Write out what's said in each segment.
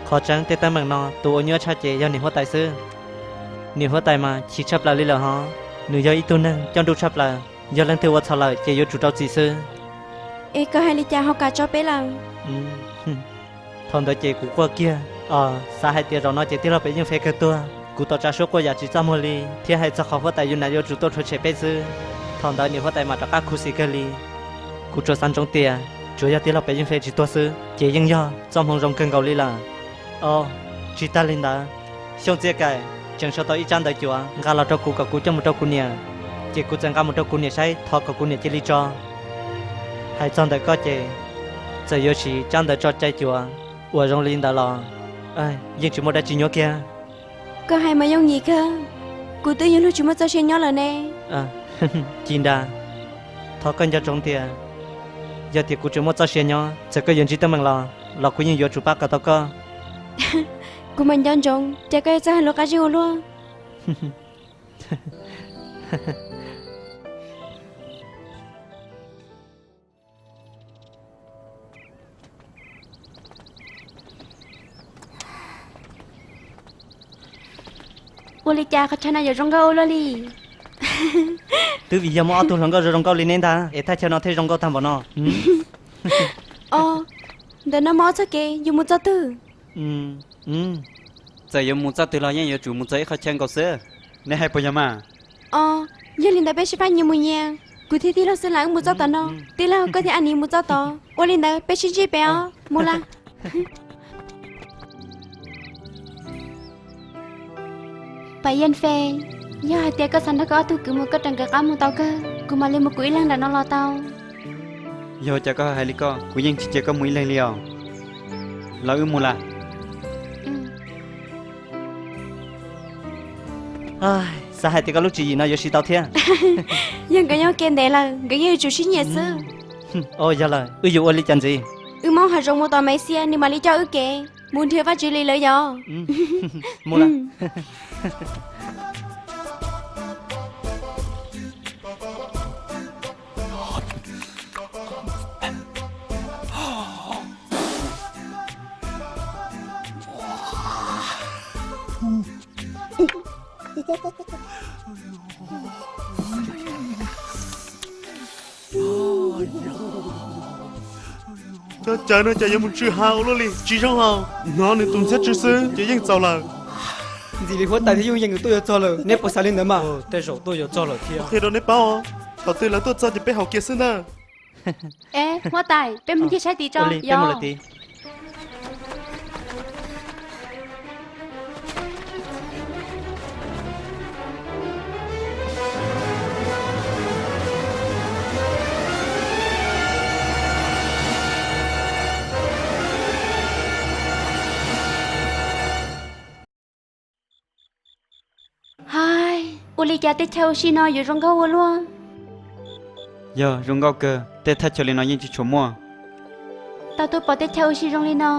Qhov tseeb tej teeb meem no tus ua nyuaj tshaj ces yog niam huab tais xwb. Niam huab tais mas chim tshaj plaws li lawm hov, nws yog ib tug neeg coj nruj tshaj plaws, yog leej twg ua txhaum lawm ces yuav tsum rau txim xwb. Es koj hais li cas ho kam tso peb lawm? Thaum ntawd ces kuv quaj kiag. Xav hais tias zaum no ces tij laug pem yeej fe kawg tuag, kuv tau tsa suab quaj yam tsis txaj muag li thiab hais txog qhov huab tais yus nam yuav tsum tuaj rhuav tshem peb xwb. Thaum ntawd niam huab tais mas rov qab khuv xim kawg li. Kuv tsuas xav ntsoov tias tsuas yog tij laug pem yeej fe tsis tuag xwb ces yeej yog txoj hmoo zoo kawg nkaus li lawm. Os, tsis tag li ntawd, Xyooj Txiaj Kaim tseem sau tau ib tsab ntawv cuav nqa los rau kuv kom kuv coj mus rau kuv niam, ces kuv txawm nqa mus rau kuv niam saib thov kom kuv niam cia li tso. Hais txog ntawm koj ces txawm yuav siv tsab ntawv tso cai cuav uas zoo li ntawd los yeej tsis muaj dab tsi nyuaj kiag. Koj hais mas yooj yim kawg, kuv twb yuav luag tsis muaj txoj sia nyob lawm ne. Ci Nra, thov koj nco ntsoov tias yog tias kuv tseem muaj txoj sia nyob, txawm koj yuav ntsib teeb meem los, los kuv yeej yuav tsum pab kom tau koj. Kuv mas nco ntsoov, cas koj yuav txawj hais lus qab zib ua luaj. Ua li cas qhov chaw no yuav zoo nkauj ua luaj li? Twb vim yog muaj ob tug hluas nkauj zoo zoo nkauj li neb ntag es thaj chaw no thiaj zoo nkauj tag npaum no. Os, ntawm no muaj ob txoj kev, yuav mus txoj twg? Txawm yuav mus txoj twg los yeej yuav tsum mus txog ib qhov chaw nkaus xwb. Neb hais puas yog mas? Os, yog li ntawd peb sib faib nyias mus nyias, kuv thiab tij laug xwb las wb mus txoj tom no. Tij laug koj thiab Anis mus txoj tod, ua li ntawd peb sib ntsib pem os, mus las. Pam Yeej Fej, yog hais tias koj xav nrog koj ob tug kwv mus koj raws nkawd qab mus tau kawg, kuv mam li mus kuv ib leeg nram no los tau. Yog cas koj hais li koj, kuv yeej tsis cia koj mus ib leeg li os. Los wb mus las. Xav hais tias koj lub tswv yim no yuav siv tau thiab. Yog nkawd nyob kiag ntev lawm nkawd yeej yuav tsum sib nyiam xwb. Os, yog lawm, wb yuav ua li cas ntxiv? Wb mob hav zoov mus tos Maiv Xias nws mam li coj wb kev mus nrhiav Vaj Tswv Lis lawv yom. Mus lawm. Cov cawv no cas yuav mus tsw ha ua luaj li, tsis zoo os. Hnov nws tus ntxhiab tsw xwb ces yeej txaus lawm. Ntxim li huab tais thiab Yooj Yeej nkawd tuaj yuav txog lawm, neb puas xav li ntawd mas? Tej zaum tuaj yuav txog lawm thiab. Qhia rau neb paub, thaum twg lawv tuaj txog ces peb haus kiag xwb ntag. Es huab tais, peb mus ncig saib tid tso. Ua li, peb mus lawm tid. Hais, ua li cas tej chaw ua si no yuav zoo nkauj ua luaj? Yog zoo nkauj kawg, tej thaj chaw li no yeej tsis tshua muaj. Tau tuaj pom tej chaw ua si zoo li no,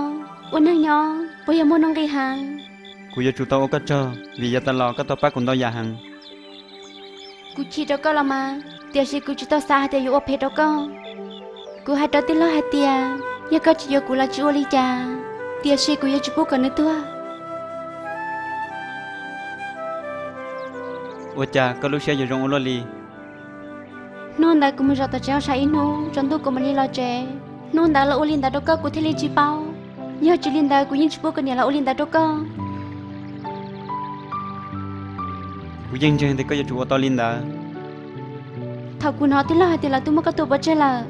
ua neeg nyob puas yog muaj nuj nqis heev? Kuv yuav tsum tau ua koj tsaug, vim yav tas los koj tau pab kuv ntau yam heev. Kuv chim rau koj los mas, tiam sis kuv tsis tau xav hais tias yuav ua phem rau koj. Kuv hais rau tij laug hais tias, yog koj tsis yuav kuv los tsis ua li cas, tiam sis kuv yuav tsis pub kom nws tuag. Ua cas koj lub siab yuav zoo ua luaj li? Hnub ntawd kuv mus zov tom tsev hauj sam ib hnub, tsaus ntuj kuv mam li los tsev. Hnub ntawd lawv ua li ntawd rau koj kuv thiaj li tsis paub. Yog tsis li ntawd kuv yeej tsis pub koj niam lawv ua li ntawd rau koj. Kuv yeej ntseeg tias koj yuav tsum ua tau li ntawd. Thaum kuv hnov tij laug hais tias lawv twb muab koj tua pov tseg lawm,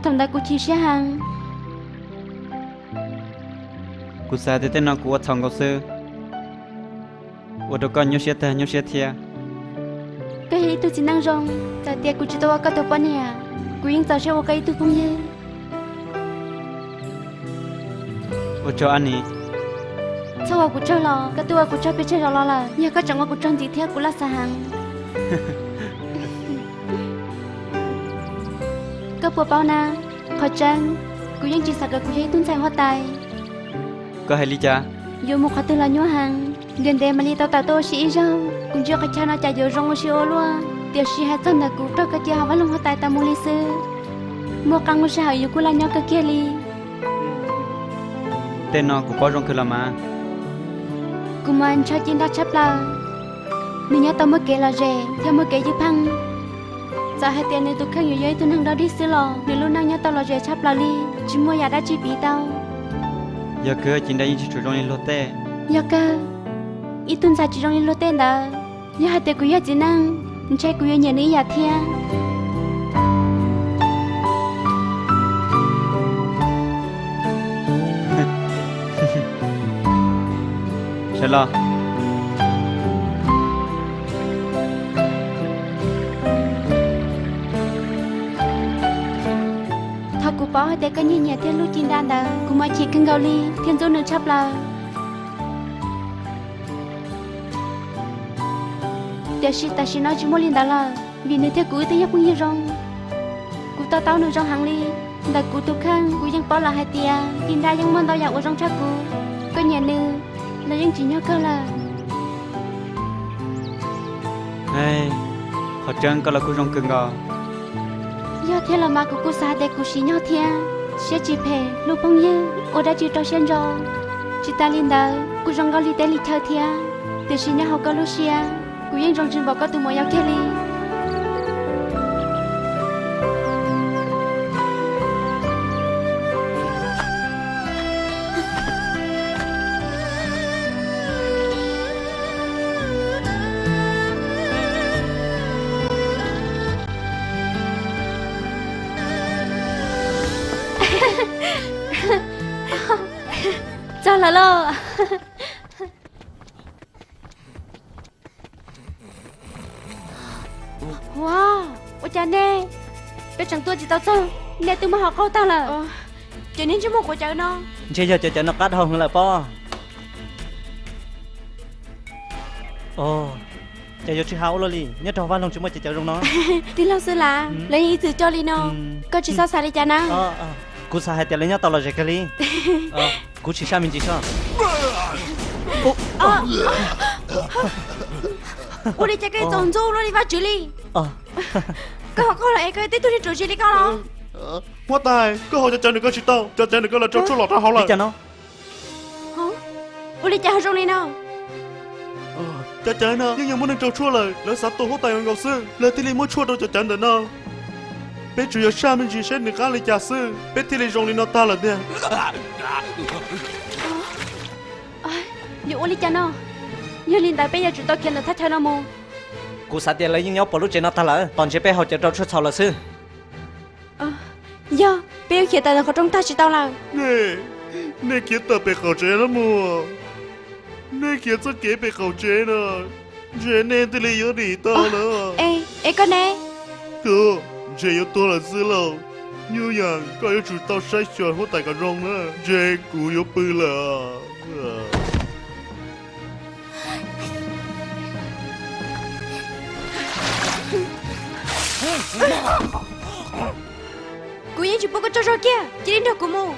thaum ntawd kuv chim siab heev. Kuv xav tias tej no kuv ua txhaum nkaus xwb, ua rau koj nyuaj siab tag nyuaj siab thiab. Koj yog ib tug txiv neej zoo, txawm tias kuv tsis tau ua koj tus poj niam, kuv yeej txaus siab ua koj ib tug phooj ywg. Ua tsaug Anis. Txhob ua kuv tsaug los, koj twb ua kuv tsaug pes tsawg zaus los lawm, yog koj tseem ua kuv tsaug ntxiv thiab kuv laj xav heev. Koj puas paub na, qhov tseeb, kuv yeej tsis xav kom kuv yog ib tug ntxhais huab tais. Koj hais li cas? Yuav mus qhov twg los nyuaj heev, ntev ntev mam li tau tawm tuaj ua si ib zaug. Kuv ntsia qhov chaw no cas yuav zoo ua si ua luaj, tiam sis hais txog ntawm kuv raug koj cia hauv vaj loog huab tais tas mus li xwb. Muaj qee lub sij hawm yus kuj laj nyob kawg kiag li. Tej no kuv paub zoo kawg los mas. Kuv mas ntshaw Ci Nra tshaj plaws. Nws nyob tau muaj kev lom zem thiab muaj kev ywj pheej. Txawm hais tias nws tus kheej yuav yog ib tug neeg dog dig xwb los nws lub neej nyob tau lom zem tshaj plaws li, tsis muaj yam dab tsi piv tau. Yog kawg, Ci Nra yeej tsis tshua zoo li luag tej. Yog kawg, ib tug ntxhais tsis zoo li luag tej ntawd, yog hais tias kuv yog txiv neej, ntshe kuv yuav nyiam nws ib yam thiab. Sawv los. Thaum kuv paub hais tias koj nyiag nyiam thiab hlub Ci Nra ntawd, kuv mas chim kawg nkaus li thiab ntxub nws tshaj plaws. Tiam sis tam sim no tsis muaj li ntawd lawm, vim nws thiab kuv wb twb yog phooj ywg zoo. Kuv to taub nws zoo heev li. Ntawm kuv tus kheej kuv yeej paub lawm hais tias Ci Nra yeej muaj ntau yam uas zoo tshaj kuv. Koj nyiam nws los yeej tsim nyog kawg lawm. Qhov tseeb koj los kuj zoo kawg nkaus. Yog thiab los mas kuv kuj xav hais tias kuv siv nyob thiab, siab tsis phem, hlub phooj ywg, ua dab tsi rau siab ntso. Tsis tas li ntawd kuj zoo nkauj li teb li chaw thiab. Tiam sis nyob hauv koj lub siab, kuv yeej zoo tsis npaum koj tus muam yau kiag li. Txog lawm lauj. Ua, ua cas nej, peb tseem tuaj tsis tau txog, nej twb muab ho qaug tag lawm. Ces nej ntsej muag quav cawv no. Ntshe yog cov cawv no qab dhau heev lawm pob. Ces yuav tsis hais ua luaj li, nyob rau vaj loog tsis muaj cov cawv zoo no. Tij laug Xwb Lav, lawv yeej ib txwm coj li no, koj tsis txhob xav li cas na. Kuv xav hais tias lawv nyob tau lom zem kawg li. Kuv tsis sab me ntsis soj. Ua li cas koj txaus ntxub luaj li Vaj Tswv li? Koj ho qaug lawm es koj twb tuag niag ruam zis li koj los? Huab tais, koj haus cov cawv ntawm koj tsis tau, cov cawv ntawm koj lawv rau tshuaj los rau hauv lawm. Li cas no? Ua li cas ho zoo li no? Cov cawv no yeej yog muaj neeg rau tshuaj lawm, lawv xav tua huab tais nkaus xwb, lawv thiaj li muab tshuaj rau cov cawv ntawm no. Peb tsuas yog saj me ntsis saib nws qab li cas xwb, peb thiaj li zoo li no tag lawm tiag. Yuav ua li cas no? Yog li ntawd peb yuav tsum tau khiav ntawm thaj chaw no mus. Kuv xav tias lawv yeej nyob puas lub tsev no tag lawm, tos ntshe peb haus cawv rau tshuaj txhaum lawm xwb. Yog, peb yuav khiav tawm ntawm qhov rooj tag tsis tau lawm. Nej, nej khiav tawm pem qaum tsev no mus. Nej khiav txoj kev pem qaum tsev no, ntshe nej thiaj li yuav dim tau lawm. Es koj ne? Kuv ntshe yuav tuag lawm xwb lauj. Nyuj Yas, koj yuav tsum tau saib xyuas huab tais kom zoo na, ntshe kuv yuav pw lawm. Kuv yeej tsis pub koj tsaug zog kiag, cia li nrog kuv mus.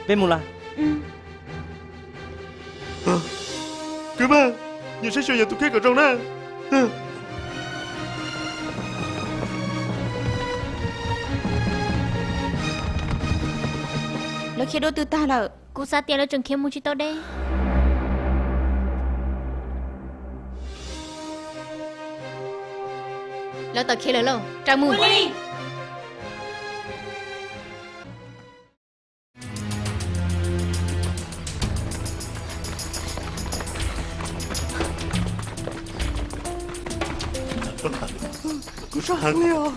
Peb mus lawm. Kwv Vaj, nyiam saib xyuas yam tus kheej kom zoo na. Lawv khiav dua twg tag lawm? Kuv xav tias lawv tseem khiav mus tsis tau deb. Lawv tawm khiav lawm lauj, raws mus. Kuv sab heev li os.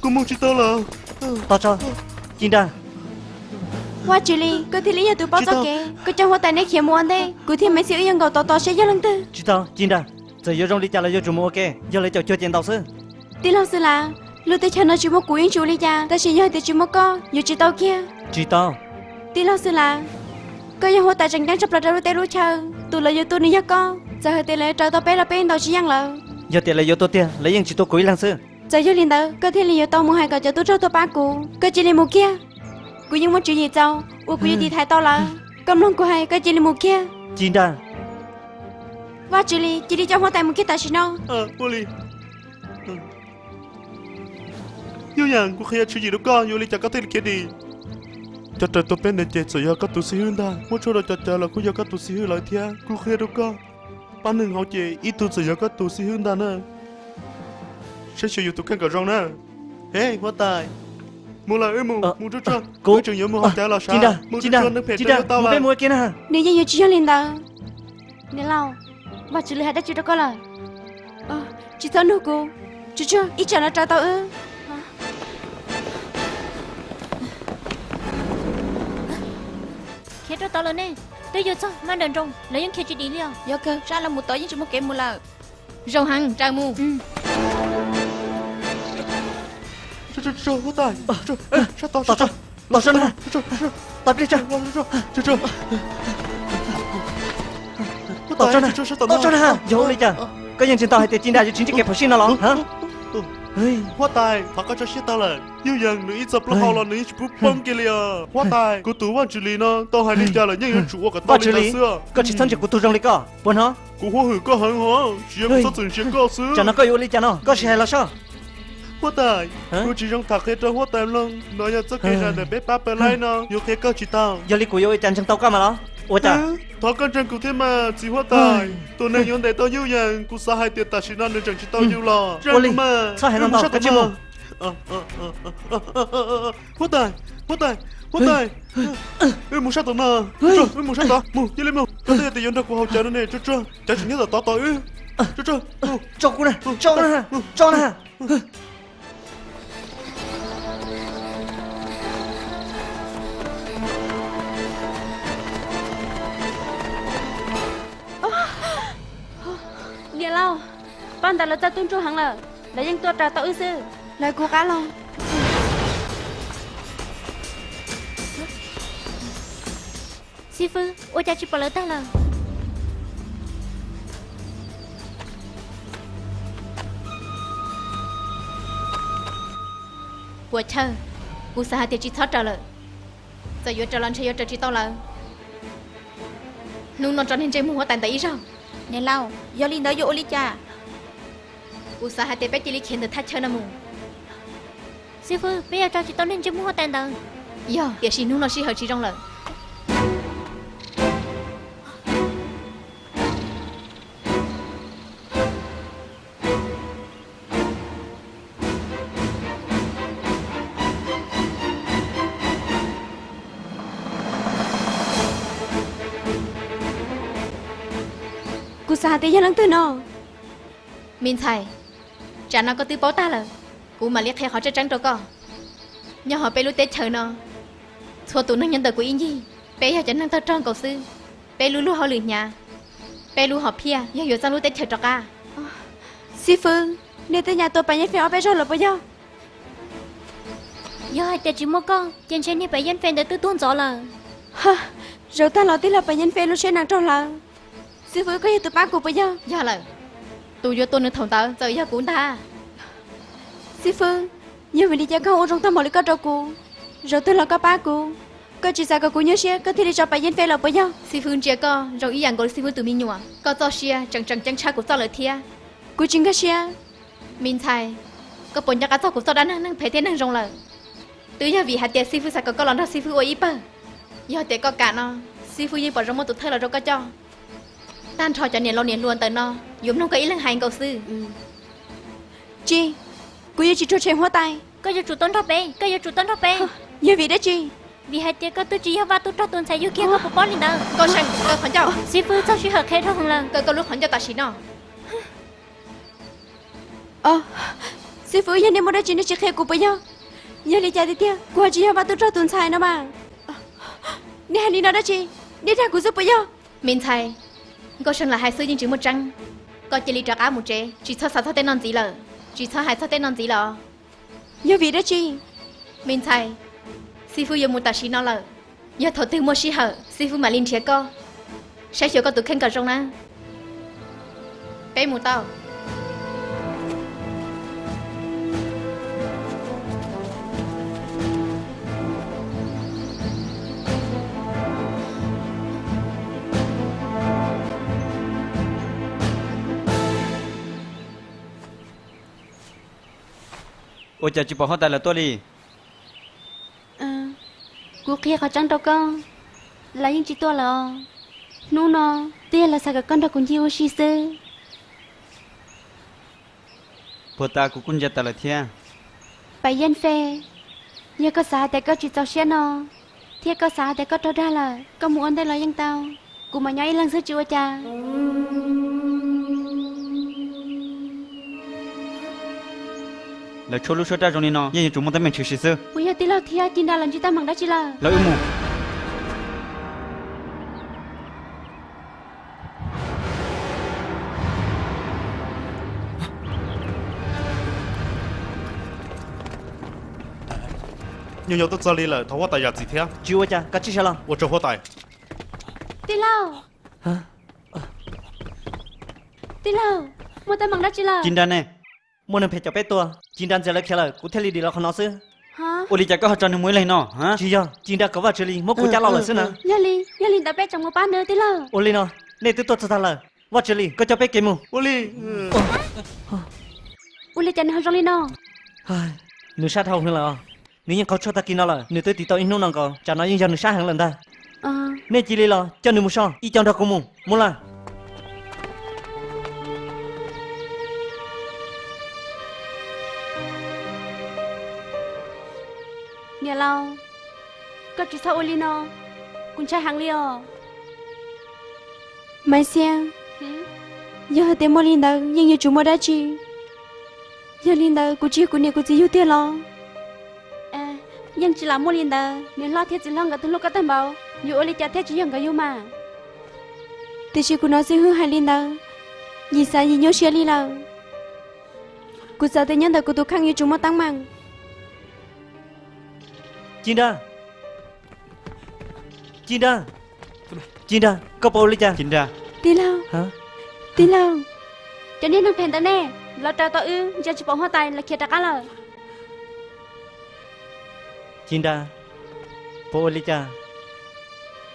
Kuv mus tsis tau lawm. Tos tso, Ci Nra. Vaj Tswv Lis, koj thiaj li yog tus paub txoj kev. Koj coj huab tais neb khiav mus ua ntej, kuv thiab Maiv Xis wb yuav nkaum tau tos seb yog leej twg. Tsis tau, Ci Nra. Txawm yuav zoo li cas los yuav tsum mus ua ke, yog lawv caum cuag ces ntaus xwb. Tij laug Xwb Lav, lub teb chaws no tsis muaj kuv yeej tsis ua li cas, tab sis yog hais tias tsis muaj koj yuav tsis tau kiag. Tsis tau. Tij laug Xwb Lav, koj yog huab tais tseem ceeb tshaj plaws rau lub teb lub chaw, tus lawv yuav tua nws yog koj. Txawm hais tias lawv yuav raws tau peb los peb yeej ntaus tsis yeej lawv. Yog tias lawv yuav tua tiag, lawv yeej tsis tua kuv ib leeg xwb. Txawm yog li ntawd koj thiaj li yuav tau mus hais kom cov tub rog tuaj pab kuv. Koj cia li mus kiag. Kuv yeej muaj tswv yim txaus uas kuv yuav tiv thaiv tau lawv. Koj mloog kuv hais, koj cia li mus kiag. Ci Nra. Vaj Tswv Lis, cia li coj huab tais mus kiag tam sim no. Ua li. Yuj Yees, kuv qhia tswv yim rau koj, yuav ua li cas koj thiaj li khiav dim? Cov raws tua peb ntawd ces txawm yog koj tus xib hwb ntag, muab tshuaj rau cov cawv los kuj yog koj tus xib hwb lawm thiab. Kuv qhia rau koj, pab neeg hauv ces ib tug txawm yog koj tus xib hwb ntag na. Saib xyuas yus tus kheej kom zoo na. He, huab tais, mus lawm, wb mus, mus tsuag tsuag. Kuv tseem yuav mus haus cawv los sav, mus tsuag tsuag, neeg phem rau yuav tau lawm. Nws yeej yuav tsis yog li ntawd. Niam laus, Vaj Tswv Lis hais dab tsi rau koj lawm? Tsis txhob nug kuv, tsuag tsuag, ib tsam lawv raws tau wb. Khiav rau tod lawm ne, twb yuav txog maj nrawm nroos, lawv yeej khiav tsis dim li os. Yog kawg, sab lawv mus tod yeej tsis muaj kev mus lawm. Zoo heev, raws mus. Huab tais, sab tod, sab tod, tos tso na, tos tso na. Huab tais, tos tso na, yog ua li cas koj yeej tsis tau hais tias ci nra yuav tsis ntsib kev phom sij no los? Huab tais, thov koj tso siab tag lawm, Yuj Yees nws ib txog plaub hau los nws yeej tsis pub poob kiag li os. Huab tais, kuv tus Vaj Tswv Lis no tau hais li cas lawm yeej yuav tsum ua kom tau li ntawd xwb. Koj tsis txhob ntsia kuv tug zoo li koj puas hnov? Kuv hwm koj heev hos, tsis yog kuv txhob txwm ntsia koj xwb. Tsam no koj yuav ua li cas no, koj sim hais los soj. Huab tais, kuv tsis zoo tham qhia rau huab tais mloog, no yog txoj kev zam ntawm peb pab pawg laib no, yuav qhia koj tsis tau. Yog li kuv yuav ua cas ntseeg tau koj mas los? Ua cas? Thov koj ntseeg kuv thiab mas txiv huab tais. Tus neeg yuav ntes tau Yuj Yees, kuv xav hais tias tam sim no nws tseem tsis tau yus los. Ua li, txhob hais ntau ntau, koj mus. Huab tais, huab tais, huab tais, wb mus sab tom no. Wb mus sab tod, mus, cia li mus. Koj twb hais tias yuav nrog kuv haus cawv no ne, tsuag tsuag, cawv tseem nyob tom tod tos wb. Tsuag tsuag, tso kuv na, tso na, tso na. Niam laus, pab ntawd lawv txawj tub ntsuag heev lawm, lawv yeej tuaj raws tau wb xwb, lawv kuv qab los. Xib fwb, ua cas tsis pom lawv tag lawm? Puas chawj, kuv xav hais tias tsis txhob raws lawm. Txawm yuav raws los ntshe yuav raws tsis tau lawv. Hnub no tso niag ntsej muag huab tais ntawd ib zaug. Niam laus, yog li ntawd yuav ua li cas? Kuv xav hais tias peb cia li khiav ntawm thaj chaw no mus. Xib fwb, peb yuav tso tsis tau niag ntsej muag huab tais ntawd. Yog, tiam sis hnub no sij hawm tsis zoo lawm. Kuv xav hais tias yog leej twg no. Me ntxhais, tsam no koj twb paub tag lawm, kuv mam li qhia qhov tseeb tseeb rau koj. Nyob hauv peb lub teb chaws no, txhua tus neeg nyob ntawm kuv ib ncig, peb yog cov neeg tawg rog nkaus xwb. Peb lub luag hauj lwm hnyav, peb lub hom phiaj yog yuav txoj lub teb chaws rov qab. Xib fwb, nej tej nyab tua Pas Yeej Fej ob peb zaug lawm puas yog? Yog hais tias tsis muaj koj ces ntshe niag Pas Yeej Fej ntawd twb tuag ntxov lawm. Zaum tag los tij laug Pas Yeej Fej lub siab neeg raug hlawv. Xib fwb, koj yog tus pab kuv puas yog? Yog lawm, tus yuav tua nws thaum ntawd txawm yog kuv ntag. Xib fwb, yog vim li cas koj ua zoo tag npaum li koj rau kuv? Zaum twg los koj pab kuv, koj tsis xav kom kuv nyuaj siab koj thiaj li tso Pas Yeej Fej los puas yog? Xib fwb ntsia koj zoo ib yam nkaus li xib fwb tus me nyuam, koj txoj sia tseem tseem ceeb tshaj kuv txoj lawm thiab. Kuv tsis nkag siab. Me ntxhais, koj puas nco qab txog kuv txoj dab neeg neeg phem thiab neeg zoo lawm? Twb yog vim hais tias xib fwb xav kom koj los nrog xib fwb ua ib pawg. Yog tias koj kam no, xib fwb yeej pom zoo muab tus thawj los rau koj coj. Tag nrho cov niam laus niam hluas ntawm no yuav mloog koj ib leeg hais nkaus xwb. Tsis, kuv yuav tsis rhuav tshem huab tais. Koj yuav tsum tau nrog peb, koj yuav tsum tau nrog peb. Yog vim dab tsi? Vim hais tias koj twb tsis yog vaj tub rog tus ntxhais yug kiag, koj puas paub li ntawd? Nkauj Seej, kaw qhov ncauj. Xib fwb txog sij hawm qhia dhau heev lawm. Kaw koj lub qhov ncauj tam sim no. Xib fwb, yog nej muaj dab tsi nej tsis qhia kuv puas yog? Yog li cas tiag tiag kuv ho tsis yog vaj tub rog tus ntxhais no mas? Nej hais li no dab tsi? Nej dag kuv xwb puas yog? Me ntxhais, Nkauj Seej lam hais xwb yeej tsis muaj tseeb. Koj cia li rov qab mus tsev, tsis txhob xav txog tej no ntxiv lawm, tsis txhob hais txog tej no ntxiv lawm os. Yog vim dab tsi? Me ntxhais, xib fwb yuav mus tam sim no lawm. Yog thaum twg muaj sij hawm xib fwb mam li nrhiav koj, saib xyuas koj tus kheej kom zoo na. Peb mus tau. Ua cas tsis pom huab tais lawv tuaj li? Kuv qhia qhov tseeb rau koj, lawv yeej tsis tuaj lawm. Hnub no twb yog lawv xav kom koj nrog kuv ncig ua si xwb. Puag ta kuv kuj ntsia tas lawm thiab. Pais Yeej Fej, yog koj xav hais tias koj tsis txaus siab no, thiab koj xav hais tias koj raug dag lawm, koj mus ua ntej los yeej tau. Kuv mam nyob ib leeg xwb tsis ua cas. Lawv tshuab lub suab raj zoo li no yeej yuav tsum muaj teeb meem tshwm sim xwb. Kuv yog tij laug thiab Ci Nra los ntsib teeb meem dab tsi lawm? Los wb mus. Nyuam nyuam tuaj txog li lawm, thov huab tais zam txim thiab. Tsis ua cas, kav tsij sawv los. Ua tsaug huab tais. Tij laug, tij laug, muaj teeb meem dab tsi lawm? Ci Nra ne? Muaj neeg phem caum peb tuaj, Ci Nra ntxias lawv khiav lawm, kuv thiaj li dim los qhov no xwb. Ua li cas koj ho tso nws mus ib leeg no? Tsis yog, Ci Nra kom Vaj Tswv Lis muab kuv cab los lawm xwb na. Yog li, yog li ntawd peb tseem mus pab nws tij laug. Ua li no, nej twb tuaj txog tag lawm, Vaj Tswv Lis, koj coj peb kev mus. Ua li, ua li cas nws ho zoo li no? Nws sab dhau heev lawm os. Nws yeej qaug tshuaj tag kis no lawm, nws twb tiv tau ib hnub no nkaus, tsam no yeej yog nws sab heev lawm ntag. Nej cia li los coj nws mus so, ib co nrog kuv mus, mus lawm. Niam laus, koj tsis txhob ua li no, kuv ntshai heev li os. Maiv Xiab, yog hais tias muaj li ntawd yeej yuav tsum muaj dab tsi. Yog li ntawd kuv tsis yog kuv niam kuv txiv yug tiag los? Yeej tsis lam muaj li ntawd, niam hlob thiab txiv hlob nkawd twb hlub koj tag npaum, yuav ua li cas thiaj tsis yog nkawd yug mas. Tiam sis kuv hnov Xib Hwb hais li ntawd, yim xav yim nyuaj siab li lawm. Kuv xav tias nyob ntawm kuv tus kheej yuav tsum muaj teeb meem. Ci Nra, Ci Nra, Ci Nra, koj puas ua li cas? Tij laug, tij laug, cov niag neeg phem ntawd ne, lawv raws tau wb, ntsia tsis pom huab tais, lawv khiav rov qab lawm. Ci Nra, puas ua li cas?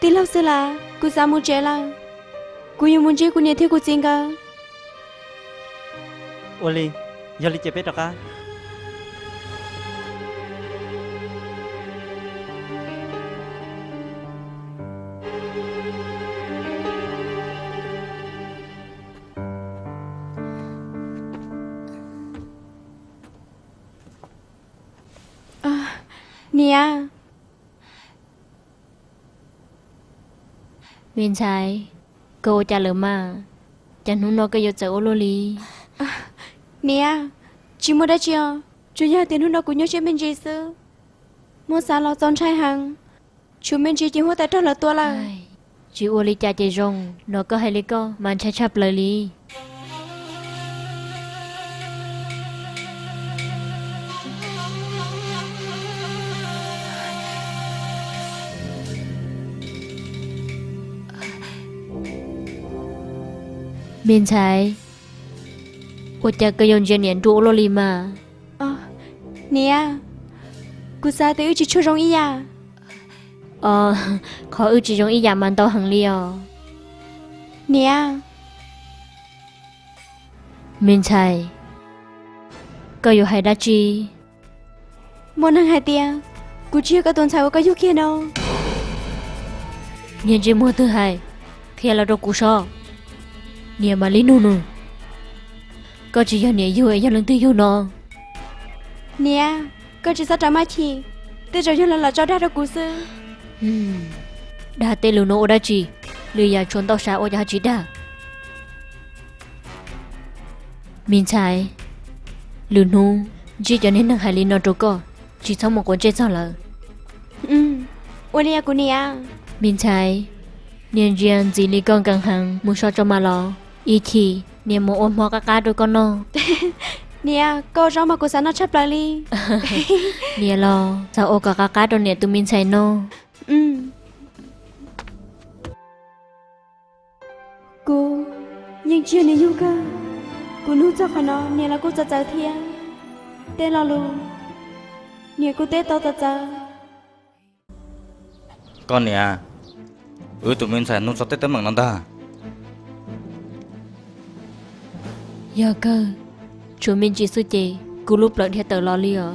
Tij laug Xwb Lav, kuv xav mus tsev lawm. Kuv yuav mus ntsib kuv niam thiab kuv txiv nkawd. Ua li, yog li ces peb rov qab. Niam. Me ntxhais, koj ua cas lawm mas? Cas hnub no koj yuav txawv ua luaj li? Niam, tsis muaj dab tsi os, tsuas yog tias hnub no kuv nyuaj siab me ntsis xwb. Muab xav los txaus ntshai heev, tshuav me ntsis ces huab tais raug lawv tua lawm. Tsis ua li cas ces zoo, hnov koj hais li koj mas ntshai tshaj plaws li. Me ntxhais, ua cas koj yuav ntsia niam nruj ua luaj li mas? Niam, kuv xav tias wb tsis tshua zoo ib yam. Qhov wb tsis zoo ib yam mas ntau heev li os. Niam. Me ntxhais, koj yuav hais dab tsi? Muaj neeg hais tias kuv tsis yog koj tus ntxhais uas koj yug kiag no. Niag ntsej muag twg hais, qhia los rau kuv saib. Niam mam li nug nws, koj tsis yog niam yug es yog leej twg yug no? Niam, koj tsis txhob ras maj chim, tej zaum yog lawv lam tso dag rau kuv xwb. Dag tej lus no ua dab tsi? Lwm yam tshuav ntau sav ua cas ho tsis dag? Me ntxhais, lwm hnub ntsib cov niag neeg hais li no rau koj, tsis txhob mus quav ntsej txog lawv. Ua li os kuv niam. Me ntxhais, niam ntsia ntxim li koj nkees heev, mus so tso mas los, ib chim niam mus ua hmo qab qab rau koj noj. Niam, koj ua zaub mas kuv xav noj tshaj plaws li. Niam los xav ua kom qab qab rau niam tus me ntxhais noj. Kuv yeej tsis yog niam yug kawg. Kuv nug txog qhov no niam los kuj txawv txawv thiab. Tej lo lus niam kuj teb tau txawv txawv. Koj niam, wb tus me ntxhais nug txog tej teeb meem no ntag. Yog kawg, tshuav me ntsis xwb ces kuv lub plawv dhia tawm los li os.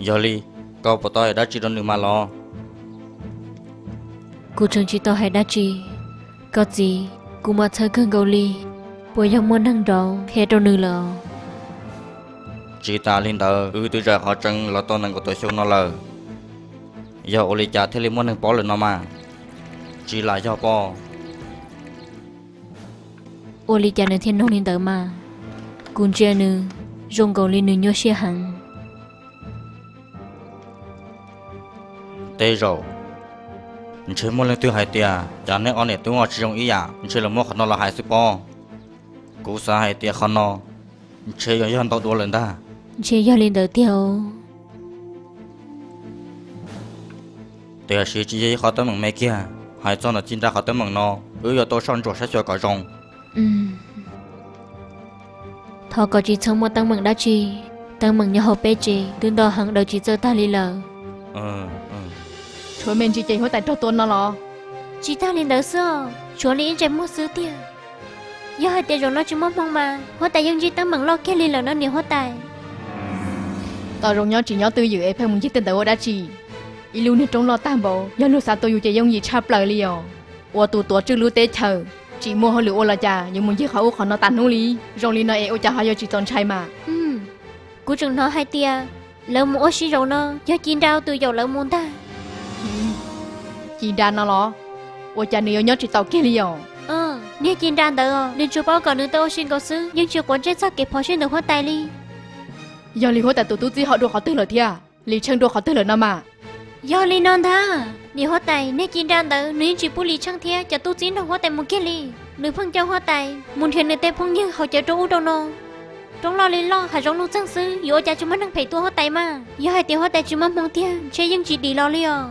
Yog li, koj puas tau hais dab tsi rau nws mas los? Kuv tseem tsis tau hais dab tsi. Koj txiv, kuv mas txhawj kawg nkaus li, puas yog muaj neeg nraud qhia rau nws lawm? Tsis tas li ntawd, wb twb zais qhov tseeb los tau nees nkaum tawm xyoo no lawm. Yog ua li cas thiaj li muaj neeg paub lawm no mas? Tsis lam yog pob? Ua li cas nws thiaj nug li ntawd mas? Kuv ntsia nws zoo nkaus li nws nyuaj siab heev. Tej zaum ntshe muaj leej twg hais tias cas nej ob niam tub ho tsis zoo ib yam, ntshe lawv muab qhov no los hais xwb pob. Kuv xav hais tias qhov no ntshe yog yog ntau dua lawm ntag. Ntshe yog li ntawd tiag os. Tiam sis tsis yog ib qhov teeb meem me kiag. Hais txog ntawm Ci Nra qhov teeb meem no, wb yuav tau soj ntsuam saib xyuas kom zoo. Thov kom tsis txhob muaj teeb meem dab tsi. Teeb meem nyob hauv peb tsev twb nto heev daws tsis txawj tag li lawm. Tshuav me ntsis ces huab tais raug tua no los? Tsis tag li ntawd xwb os, tshuav li ib ntsais muag xwb tiag. Yog hais tias zaum no tsis muaj hmoo mas huab tais yeej ntsib teeb meem loj kiag li lawm no niam huab tais. Tos zoo nyob tsis nyob twj ywm es pheej mus ncig tej ntawd ua dab tsi? Ib lub niag roob loj tag npaum, yog luag xav tua yus ces yooj yim tshaj plaws li os. Ua tus tuav tswj lub teb chaws, tsis muaj hauj lwm ua los cas yuav mus ncig qhov ub qhov no tas hnub li. Zoo li no es ua cas ho yuav tsis txaus ntshai mas? Kuv tseem hnov hais tias lawv mus ua si zaum no yog Ci Nra tus yaum lawv mus ntag. Ci Nra no los? Ua cas nws yuav nyob tsis taus kiag li os? Niag Ci Nra ntawd os, nws tsuas paub kom nws tau ua si nkaus xwb, yeej tsis quav ntsej txog kev phom sij ntawm huab tais li. Yog li huab tais tus tub txib ho dua qhov twg lawm thiab? Lis Tsheej dua qhov twg lawm no mas? Yog li no ntag, niam huab tais, niag Ci Nra ntawd nws yeej tsis pub Lis Tsheej thiab cov tub txib nrog huab tais mus kiag li. Nws pheej coj huab tais mus nrhiav nws tej phooj ywg hauv cawv rau ub rau no. Roob loj li loj, hav zoov nuj txeeg xwb, yuav ua cas tsis muaj neeg phem tua huab tais mas? Yog hais tias huab tais tsis muaj hmoo tiag ntshe yeej tsis dim los li os.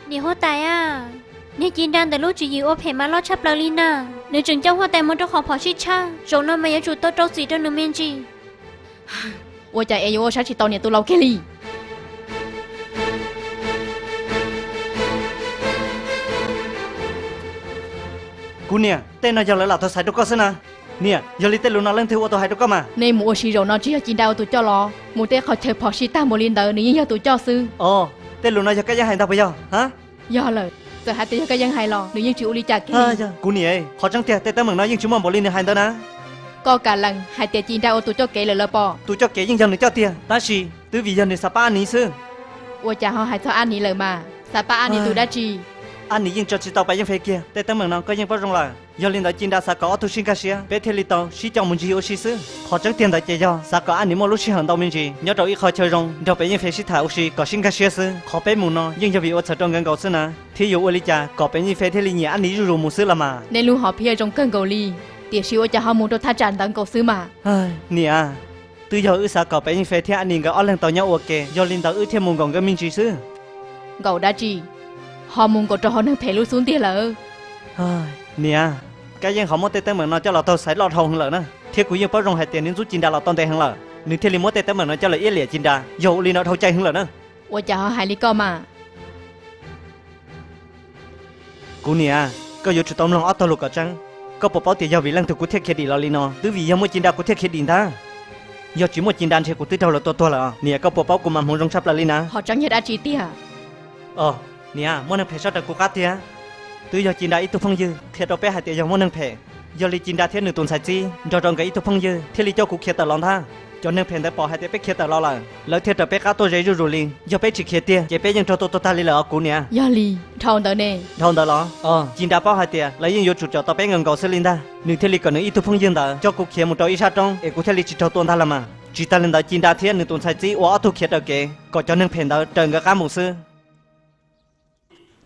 Niam huab tais a, niag Ci Nra ntawd lub tswv yim ua phem mas loj tshaj plaws li na. Nws tseem coj huab tais mus rau qhov phom sij tshaj, zaum no mas yuav tsum tau rau txim rau nws me ntsis. Ua cas es yuav ua saib tsis tau niam tus laus kiag li? Kuv niam, tej no yog lawv lam tau xaiv rau koj xwb na. Niam, yog li tej lus no leej twg ua tus hais rau koj mas? Nej mus ua si zaum no tsis yog Ci Nra ua tus coj los? Mus tej qhov chaw phom sij tag npaum li ntawd nws yeej yog tus coj xwb. Os, tej lus no yog Kab Yeej hais ntag puas yog? Ha, yog lawm, txawm hais tias yog Kab Yeej hais los nws yeej tsis ua li cas kiag li. Kuv niam, qhov tseeb tiag tej teeb meem no yeej tsis muaj npaum li nws hais ntawd na. Koj kam lees hais tias Ci Nra ua tus coj kev lawm los pom? Tus coj kev yeej yog nws coj tiag, tab sis twb vim yog nws xav pab Ab Niv xwb. Ua cas ho hais txog Ab Niv lawm mas? Xav pab Ab Niv tus dab tsi? Ab Niv yeej tso tsis tau Pam Yeej Fes kiag. Tej teeb meem no koj yeej paub zoo lawm. Yog li ntawd Ci Nra xav kom ob tug sib nkag siab, peb thiaj li tau sib coj mus ncig ua si xwb. Qhov tseeb tiag ntawd ces yog xav kom Ab Niv muaj lub sij hawm ntau me ntsis nyob rau ib qho chaw zoo nrog Pam Yeej Fes sib tham ua si kom sib nkag siab xwb. Qhov peb mus no yeej yog vim ua txhawm rau nkawd nkaus xwb na, thiab yuav ua li cas kom Pam Yeej Fes thiaj li nyiam Ab Niv zuj zus mus xwb los mas. Nej lub hom phiaj zoo kawg nkaus li, tiam sis ua cas ho mus rau thaj tsam ntawd nkaus xwb mas? Niam, twb yog wb xav kom Pam Yeej Fes thiab Ab Niv nkawd ob leeg tau nyob ua ke, yog li ntawd wb thiaj mus nkaum nkawd me ntsis xwb. Nkaum dab tsi? Ho mus nkaum rau hauv neeg phem lub xub ntiag lawm. Niam, Kab Yeej ho muab tej teeb meem no coj los taug xaiv loj dhau heev lawm na, thiab kuv yeej paub zoo hais tias nws ntxub Ci Nra los tau ntev heev lawm, nws thiaj li muab tej teeb meem no coj los iab liam Ci Nra. Yog ua li no dhau cai heev lawm na. Ua cas ho hais li koj mas? Kuv niam, koj yuav tsum tau mloog ob tog lus kom tseeb. Koj puas paub tias yog vim leej twg kuv thiaj khiav dim los li no? Twb vim yog muaj Ci Nra kuv thiaj khiav dim ntag. Yog tsis muaj Ci Nra ntshe kuv twb raug lawv tua tuag lawm. Niam, koj puas paub kuv mas hmoov zoo tshaj plaws li na? Qhov tseeb yog dab tsi tiag? Os, niam, muaj neeg phem sab raws kuv qab tiag. Twb yog Ci Nra ib tug phooj ywg qhia rau peb hais tias yog muaj neeg phem. Yog li Ci Nra thiab nws tus ntxhais txib nrog rau nkawd ib tug phooj ywg thiaj li coj kuv khiav tawm los ntag. Cov neeg phem ntawd pom hais tias peb khiav tawm los lawm, lawv thiaj raws peb qab tuaj ze zuj zus li. Yog peb tsis khiav tiag ces peb yeej raug tua tuag tag li lawm os kuv niam. Yog li, dhau ntawd ne? Dhau ntawd los? Os, Ci Nra paub hais tias lawv yeej yuav tsum caum tau peb nkaus nkaus xwb li ntag. Nws thiaj li kom nws ib tug phooj ywg ntawd coj kuv khiav mus rau ib sab roob es kuv thiaj li tsis raug tua ntag los mas. Tsis tas li ntawd Ci Nra thiab nws tus ntxhais txib ua ob tug khiav raws kev kom cov neeg phem ntawd raws nkawd qab mus xwb.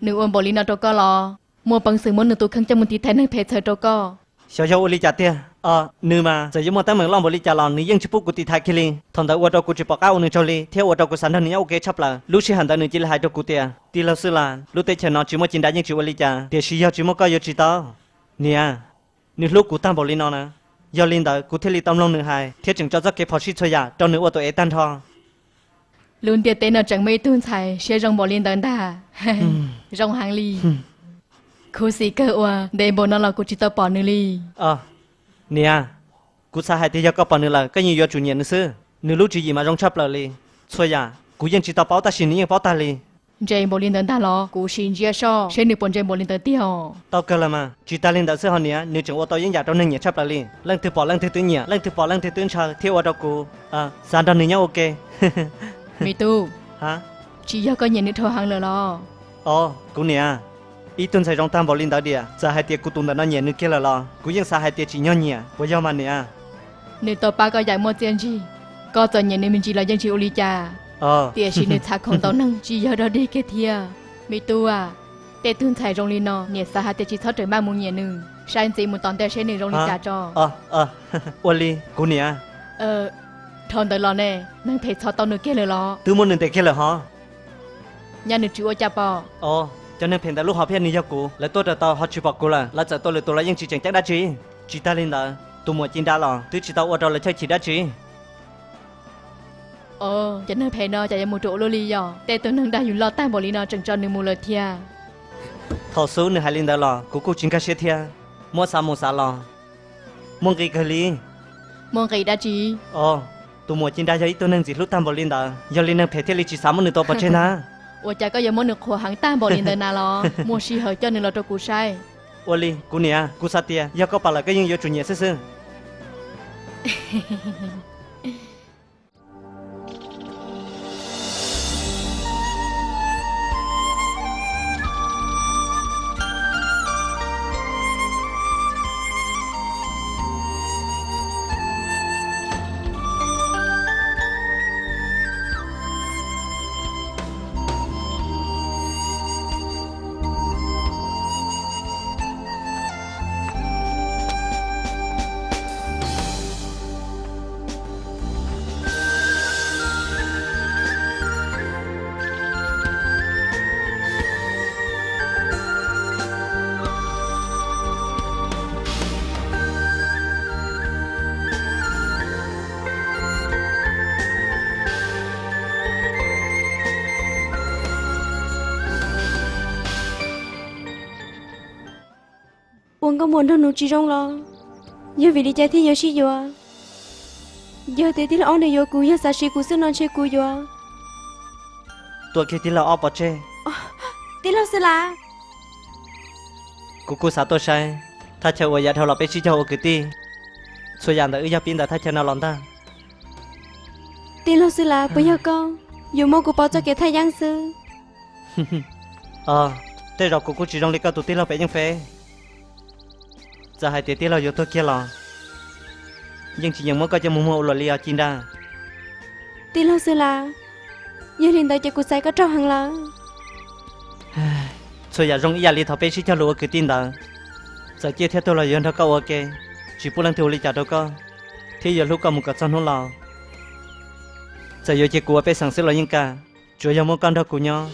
Nws ua npaum li no rau koj los? Muaj peev xwm muab nws tus kheej coj mus tiv thaiv neeg phem txhawm rau koj? Xyov yog ua li cas tiag. Os, nws mas txawm yuav muaj teeb meem loj npaum li cas los nws yeej tsis pub kuv tiv thaiv kiag li. Thaum ntawd ua rau kuv tsis pom qab ua nws tsaug li thiab ua rau kuv xav nrog nws nyob ua ke tshaj plaws. Lub sij hawm ntawd nws cia li hais rau kuv tias, tij laug Xwb Las, lub teb chaws no tsis muaj Ci Nra yeej tsis ua li cas, tiam sis yog tsis muaj koj yuav tsis tau. Niam, nws hlub kuv tag npaum li no na. Yog li ntawd kuv thiaj li tau mloog nws hais thiab tseem tso txoj kev phom sij txhua yam rau nws ua tus ev tag nrho. Lub ntiaj teb no tseem muaj ib tug ntxhais siab zoo npaum li ntawd ntag. Zoo heev li. Khuv xim kawg uas ntev npaum no los kuv tsis tau pom nws li. Niam, kuv xav hais tias yog koj pom nws lawm koj yeej yuav tsum nyiam nws xwb. Nws lub tswv yim mas zoo tshaj plaws li. Txhua yam kuv yeej tsis tau paub tab sis nws yeej paub tag li. Ntse npaum li ntawd ntag los? Kuv sim ntsia soj seb nws puas ntse npaum li ntawd tiag os. Tau kawg lawm mas, tsis tas li ntawd xwb ho niam, nws tseem ua tau yeeb yam rau neeg nyiam tshaj plaws li. Leej twg pom leej twg twb nyiam, leej twg pom leej twg twb ntshaw thiab ua rau kuv xav nrog nws nyob ua ke. Me tub, tsis yog koj nyiam nws dhau heev lawm los? Os, kuv niam, ib tug ntxhais zoo tag npaum li ntawd diam, txawm hais tias kuv tus ntawm no nyiam nws kiag lawm los kuv yeej xav hais tias tsim nyog nyiam, puas yog mas niam? Nws tau pab koj yaim muaj txiaj ntsig, koj txawm nyiam nws me ntsis los yeej tsis ua li cas, tiam sis nws txhav khoom ntau neeg tsis yog dog dig kiag thiab. Me tub a, tej tug ntxhais zoo li no niam xav hais tias tsis txhob rawm maj mus nyiam nws, saib ntxiv mus tom ntej seb nws zoo li cas tso. Ua li kuv niam. Dhau ntawd los ne, neeg phem txhom tau nws kiag lawm los? Twb muab nws ntes kiag lawm hov. Nyaj nws tsis ua cas pom. Os, cov neeg phem ntawd lub hom phiaj nws yog kuv, lawv tuaj raws tau ho tsis pom kuv lawm, lawv txawm tua lwm tus los yeej tsis tseem ceeb dab tsi. Tsis tas li ntawd, tus muam Ci Nra los twb tsis tau ua rau lawv chawj chim dab tsi. Cov neeg phem no cas yuav mus rau ua luaj li yom? Tej tug neeg dag yus loj tag npaum li no tseem tso nws mus lawm thiab. Thaum xub nws hais li ntawd los kuv kuj tsis nkag siab thiab. Muab xav mus xav los, muaj nqis kawg li. Muaj nqis dab tsi? Os, tus muam Ci Nra yog ib tug neeg ntxim hlub tag npaum li ntawd, yog li neeg phem thiaj li tsis xav muab nws tua pov tseg ntag. Ua cas koj yuav muab nws qhuas heev tag npaum li ntawd na los? Muaj sij hawm coj nws los rau kuv saib. Ua li kuv niam, kuv xav tias yog koj pom lawm koj yeej yuav tsum nyiam xwb xwb. Ua nkauj muam nrog nws tsis zoo los? Yog vim li cas thiaj yuav sib yuav? Yog tias tij laug ob nws yuav kuv, yog xav siv kuv xwb no ntshe kuv yuav. Tuaj kiag tij laug ob pov tseg. Tij laug Xwb Lav. Kuv kuj xav tuaj saib, thaj chaw uas yav dhau los peb sib cog ua kwv tij, txhua yam ntawm wb yog pib ntawm thaj chaw no los ntag. Tij laug Xwb Lav, puas yog koj yuav muab kuv pauv txoj kev thaj yeeb xwb? Os, tej zaum kuv kuj tsis zoo li koj tus tij laug pem yeej feb. Txawm hais tias tij laug yuav tuag kiag los yeej tsis yeem muab koj coj mus muag ua luam li os Ci Nra. Tij laug Xwb Lav, yog li ntawd ces kuv xaiv koj raug heev lawm. Txhua yam zoo ib yam li thaum peb sib cog lus ua kwv tij ntawd. Txawm ciaj thiab tuag los yuav nrog koj ua ke, tsis pub leej twg ua li cas rau koj, thiab yuav hlub koj mus kom txog hnub laus. Txawm yuav cia kuv ua pej xeem xwb los yeej kam, tsuav yog muaj koj nrog kuv nyob.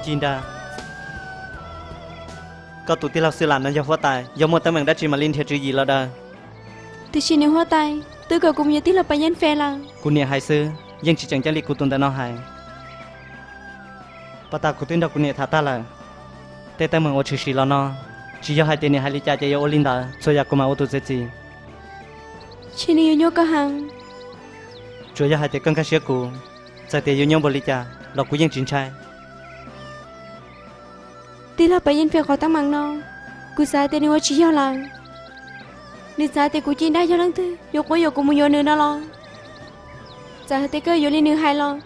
Ci Nra, koj tus tij laug Xwb Lam no yog huab tais, yog muaj teeb meem dab tsi mam li nrhiav tswv yim los daws. Tiam sis niam huab tais twb kom kuv mus yuav tij laug Pas Yeej Fes lawm. Kuv niam hais xwb, yeej tsis tseem ceeb li kuv tus ntawm no hais. Pas tas kuv twb nrog kuv niam tham tag lawm. Tej teeb meem uas tshwm sim los no, tsis yog hais tias niam hais li cas ces yuav ua li ntawd, txhua yam kuv mam ua tus txiav txim. Ces nws yuav nyuaj koj heev. Tsuas yog hais tias koj nkag siab kuv, txawm tias yuav nyuaj npaum li cas los kuv yeej tsis ntshai. Tij laug Pas Yeej Fes qhov teeb meem no, kuv xav tias nws ua tsis yog lawm. Nws xav tias kuv Ci Nra yog leej twg yuav quab yuam kuv mus yuav nws no los? Txawm hais tias koj yuav li nws hais los,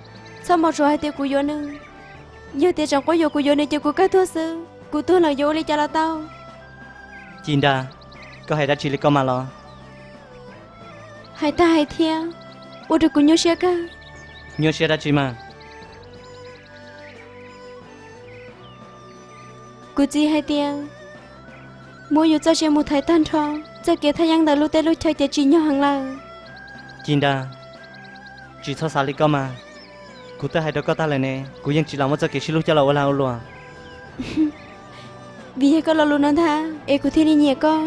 txhob npau suav hais tias kuv yuav nws. Yog tias tseem quab yuam kuv yuav nws ces kuv kawg tuag xwb, kuv tuag lawm yuav ua li cas los tau. Ci Nra, koj hais dab tsi li koj mas los? Hais tag hais thiab, ua rau kuv nyuaj siab kawg. Nyuaj siab dab tsi mas? Kuv txiv hais tias muab yus txoj sia mus thaiv tag nrho, txoj kev thaj yeeb ntawm lub teb lub chaw ces tsim nyog heev lawm. Ci Nra, tsis txhob xav li koj mas. Kuv twb hais rau koj tag lawm ne, kuv yeej tsis lam muab txoj kev sib hlub coj los ua lag ua luam. Vim yog koj lo lus no ntag es kuv thiaj li nyiam koj.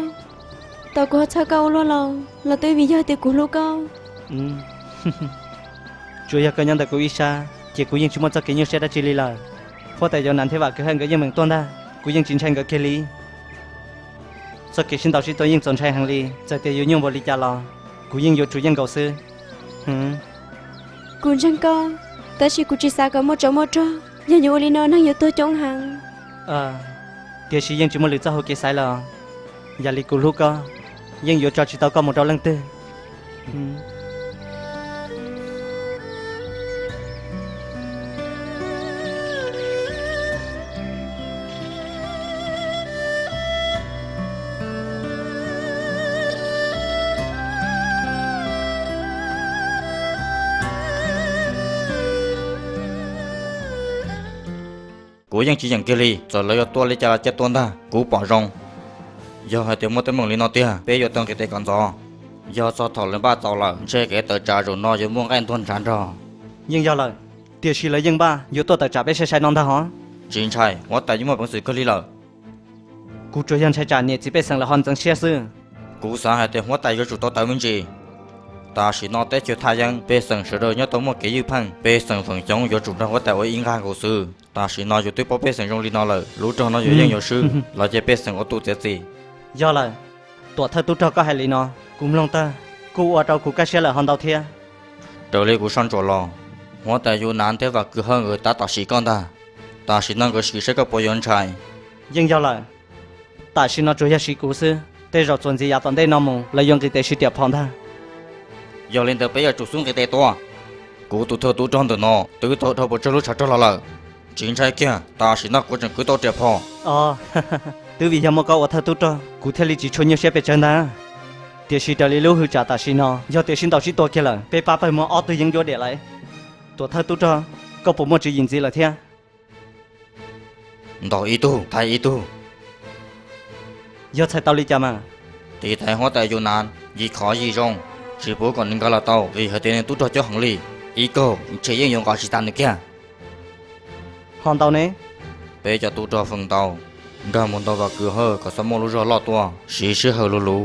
Tau kuv ho txhawj koj ua luaj los los twb vim yog tias kuv hlub koj. Tsuas yog koj nyob ntawm kuv ib sab ces kuv yeej tsis muaj txoj kev nyuaj siab dab tsi li lawm. Huab tais Yauv Nav thiab Vam Kwv Hawj nkawd yeej meem tuaj ntag, kuv yeej tsis ntshai nkawd kiag li. Txoj kev sib ntaus sib tua yeej txaus ntshai heev li, txawm tias yuav nyuaj npaum li cas los kuv yeej yuav tsum yeej nkaus xwb. Kuv ntseeg koj, tab sis kuv tsis xav kom muaj tsov muaj rog, yog yuav ua li no neeg yuav tuag coob heev. Tiam sis yeej tsis muaj lwm txoj hau kev xaiv los, yam li kuv hlub koj, yeej yuav tso tsis tau koj mus rau leej twg. Kuv yeej tsis yeem kiag li, txawm lawv yuav tua li cas los cia tua ntag, kuv pom zoo. Yog hais tias muaj teeb meem li no tiag, peb yuav tau nqis tes kom ntxov. Yog txog thaum lawv npaj txaus lawm, ntshe kev tawm tsam zaum no yuav muaj nqaij ntuag nrhav nrog. Yeej yog lawm, tiam sis lawv yeej npaj yuav tuaj tawm tsam peb sai sai no ntag hov. Tsis ntshai, huab tais yeej muaj peev xwm kawg li lawm. Kuv tsuas yog ntshai tsam niam txiv pej xeem lawv ho ntxeev siab xwb. Kuv xav hais tias huab tais yuav tsum tau tawv me ntsis. Tam sim no teb chaws thaj yeeb, pej xeem sawv daws nyob tau muaj kev ywj pheej, pej xeem feem xyoob yuav tsum nrog huab tais ua ib nqag nkaus xwb. Tam sim no yus twb paub pej xeem zoo li no lawm, lub rog no yuav yeej yuav swb los cia pej xeem ua tu txiav txim. Yog lawm, tuam thawj tub rog koj hais li no, kuv mloog tag, kuj ua rau kuv kaj siab lawm ho ntau thiab. Raws li kuv soj ntsuam los, huab tais Yus Nav thiab Vam Kwv Hawj nkawd tab tom sim koj ntag. Tam sim no nkawd sim saib koj puas yuav ntshai. Yeej yog lawm, tam sim no tsuas yog sim kuv xwb, tej zaum txuas ntxiv yav tom ntej no mus lawv yuav nqis tes siv riam phom ntag. Yog li ntawd peb yuav tsum xub nqis tes tua. Kuv tus thawj tub rog ntawm no twb tau dhau puas tsawg lub tshav rog los lawm. Tsis ntshai kiag, tam sim no kuv tseem kwv tau riam phom. Os, twb vim yog muaj koj ua thawj tub rog, kuv thiaj li tsis tshua nyuaj siab pes tsawg ntag. Tiam sis raws li lub hwj tsam tam sim no, yog tias sib ntaus sib tua kiag lawm, peb pab pawg muaj ob tug yeeb ncuab diam lawm. Tuam thawj tub rog, koj puas muaj tswv yim ntxiv lawm thiab? Ntaus ib tug thaiv ib tug. Yog txhais tau li cas mas? Tiv thaiv huab tais Yus Nav yim qhov yim zoo, tsis pub kom nws nkag los tau, vim hais tias nws tub rog coob heev li, ib kaug ntshe yeej yuav nqos tsis tas nws kiag. Ho ntau ne? Peb cov tub rog feem ntau, nkag mus ntaus Vam Kwv Hawj kom txhob muaj lub zog loj tuaj, siv sij hawm luv luv,